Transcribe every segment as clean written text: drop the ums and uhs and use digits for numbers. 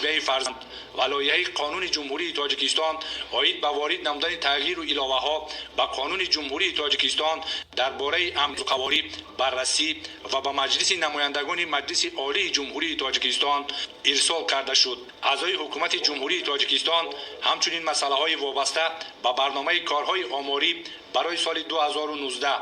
тарбияи фарзанд ва лоиҳаи Қонуни Ҷумҳурии Тоҷикистон оид ба ворид намудани тағйиру иловаҳо ба Қонуни Ҷумҳурии Тоҷикистон дар бораи амзуқаворӣ баррасӣ ва ба Маҷлиси намояндагони Маҷлиси Олии Ҷумҳурии Тоҷикистон ирсол карда шуд. Аъзои Ҳукумати Ҷумҳурии Тоҷикистон ҳамчунин масъалаҳои вобаста ба барномаи корҳои оморӣ барои соли 2019,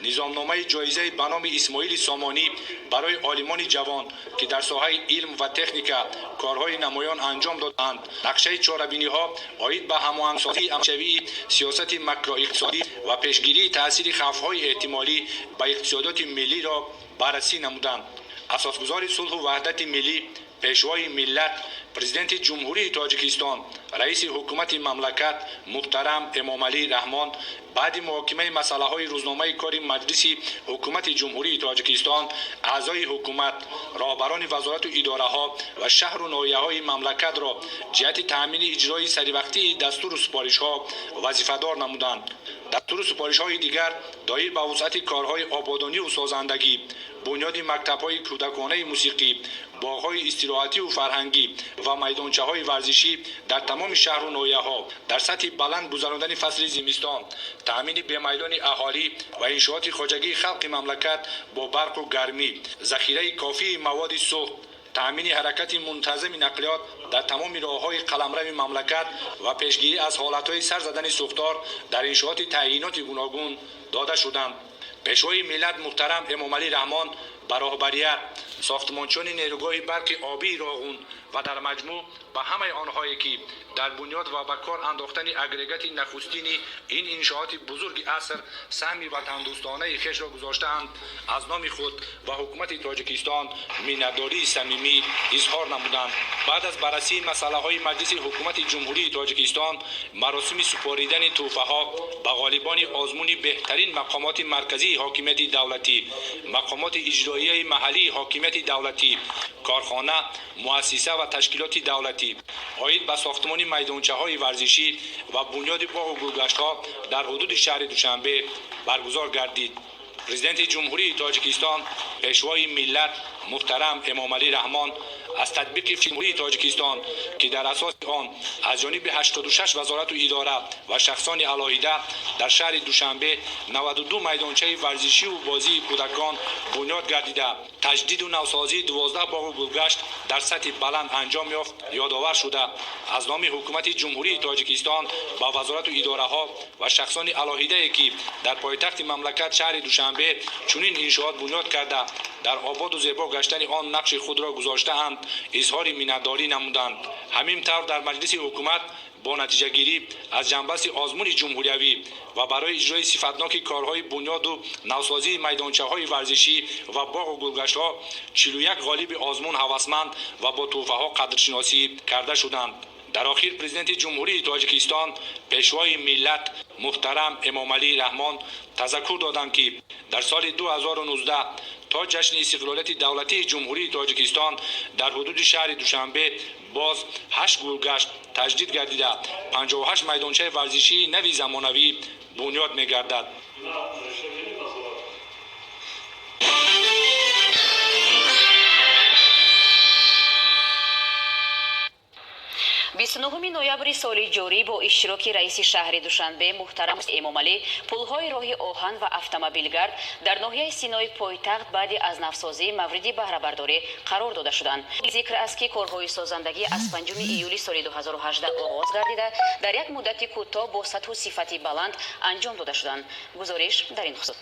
низомномаи ҷоизаи ба номи Исмоили Сомонӣ барои олимони ҷавон, ки дар соҳаи илм ва техника корҳои намоён анҷом додаанд, нақшаи чорабиниҳо оид ба ҳамоҳангсозии амалшавии сиёсати макроиқтисодӣ ва пешгирии таъсири хавфҳои эҳтимолӣ ба иқтисодиёти миллиро баррасӣ намуданд. Асосгузори сулҳу ваҳдати миллӣ, Пешвои миллат, Президенти Ҷумҳурии Тоҷикистон, Раиси Ҳукумати мамлакат муҳтарам Эмомалӣ Раҳмон баъди муҳокимаи масъалаҳои рӯзномаи кори Маҷлиси Ҳукумати Ҷумҳурии Тоҷикистон аъзои ҳукумат, роҳбарони вазорату идораҳо ва шаҳру ноҳияҳои мамлакатро ҷиҳати таъмини иҷрои саривақтии дастуру супоришҳо вазифадор намуданд. Дастуру супоришҳои дигар доир ба вусъати корҳои ободониву созандагӣ, бунёди мактабҳои кӯдаконаи мусиқӣ, боғҳои истироҳативу фарҳангӣ ва майдончаҳои варзишӣ дар тамоми шаҳру ноҳияҳо, дар сатҳи баланд гузарондани фасли зимистон, таъмини бемайлони аҳолӣ ва иншооти хоҷагии халқи мамлакат бо барқу гармӣ, захираи кофии маводи сӯхт, таъмини ҳаракати мунтазами нақлиёт дар тамоми роҳҳои қаламрави мамлакат ва пешгирӣ аз ҳолатҳои сар задани сӯхтор дар иншооти таъйиноти гуногун дода шуданд. Пешвои миллат муҳтарам Эмомалӣ Раҳмон ба роҳбарият, сохтмончиёни нерӯгоҳи барқи обии Роғун ва дар маҷмӯъ ба ҳамаи онҳое, ки дар бунёд ва ба кор андохтани агрегати нахустини ин иншооти бузурги аср саҳми ватандӯстонаи хешро гузоштаанд, аз номи худ ва Ҳукумати Тоҷикистон миннатдории самимӣ изҳор намуданд. Баъд аз баррасии масъалаҳои Маҷлиси Ҳукумати Ҷумҳурии Тоҷикистон маросими супоридани тӯҳфаҳо ба ғолибони озмуни беҳтарин мақомоти марказии ҳокимияти давлатӣ, мақомоти иҷроияи маҳаллии ҳокимияти давлатӣ, корхона, муассиса ва ташкилоти давлатӣ оид ба сохтмони майдончаҳои варзишӣ ва бунёди боғу гулгаштҳо дар ҳудуди шаҳри Душанбе баргузор гардид. Президенти Ҷумҳурии Тоҷикистон, Пешвои миллат муҳтарам Эмомалӣ Раҳмон аз татбиқи Ҷумҳурии Тоҷикистон, ки дар асоси он аз ҷониби 86 вазорату идора ва шахсони алоҳида дар шаҳри Душанбе 92 майдончаи варзишиву бозии кӯдакон бунёд гардида, таҷдиду навсозии 12 боғу гулгашт дар сатҳи баланд анҷом ёфт, ёдовар шуда, аз номи Ҳукумати Ҷумҳурии Тоҷикистон ба вазорату идораҳо ва шахсони алоҳидае, ки дар пойтахти мамлакат шаҳри Душанбе чунин иншоот бунёд карда, дар ободу зебо гаштани он нақши худро гузоштаанд, изҳори миннатдорӣ намуданд. Ҳамин тавр дар Маҷлиси ҳукумат бо натиҷагирӣ аз ҷанбаси озмуни ҷумҳуриявӣ ва барои иҷрои сифатноки корҳои бунёду навсозии майдончаҳои варзишӣ ва боғу гулгаштҳо 41 ғолиби озмун ҳавасманд ва бо тӯҳфаҳо қадршиносӣ карда шуданд. Дар охир Президенти Ҷумҳурии Тоҷикистон, Пешвои миллат муҳтарам Эмомалӣ Раҳмон тазаккур доданд, ки дар соли 2019 то ҷашни истиқлолияти давлатии Ҷумҳурии Тоҷикистон дар ҳудуди шаҳри Душанбе боз 8 гулгашт таҷдид гардида, 58 майдончаи варзишии нави замонавӣ бунёд мегардад. 29 ноябри соли ҷорӣ бо иштироки раиси шаҳри Душанбе муҳтарам Эмомалӣ пулҳои роҳи оҳан ва автомобилгард дар ноҳияи Синои пойтахт баъди аз навсозӣ мавриди баҳрабардорӣ қарор дода шуданд. Зикр аст, ки корҳои созандагӣ аз 5 июли соли 2018 оғоз гардида, дар як муддати кӯтоҳ бо сатҳу сифати баланд анҷом дода шуданд. Гузориш дар ин хусус.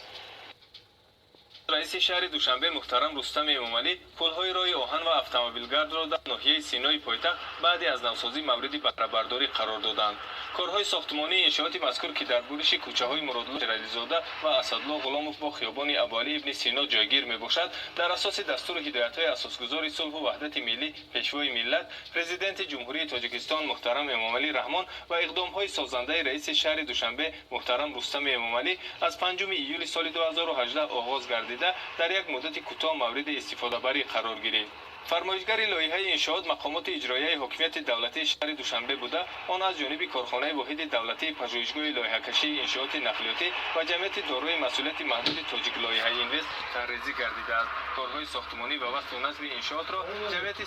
Раиси шаҳри Душанбе муҳтарам Рустам Эмомалӣ пулҳои роҳи оҳан ва автомобилгардро дар ноҳияи Синои пойтахт баъди аз навсозӣ мавриди баҳрабардорӣ қарор доданд. Корҳои сохтмонии иншооти мазкур, ки дар буриши кӯчаҳои Муродло Шерализода ва Асадулло Ғуломов бо хиёбони Абуалӣ ибни Сино ҷойгир мебошад, дар асоси дастуру ҳидоятҳои асосгузори сулҳу ваҳдати миллӣ, Пешвои миллат, Президенти Ҷумҳурии Тоҷикистон муҳтарам Эмомалӣ Раҳмон ва иқдомҳои созандаи раиси шаҳри Душанбе муҳтарам Рустам Эмомалӣ аз 5 июли соли 2018 оғоз гардида, дар як муддати кӯтоҳ мавриди истифодабарӣ қарор гирифт. Фармоишгари лоиҳаи иншоот мақомоти иҷроияи ҳокимияти давлатии шаҳри Душанбе буда, он аз ҷониби корхонаи воҳиди давлатии пажӯҳишгоҳи лоиҳакашии иншооти нақлиётӣ ва ҷамъияти дорои масъулияти маҳдуди Тоҷик лоиҳаи инвест тарҳрезӣ гардидааст. Корҳои сохтмонӣ ва васфу насби иншоотро ҷамъияти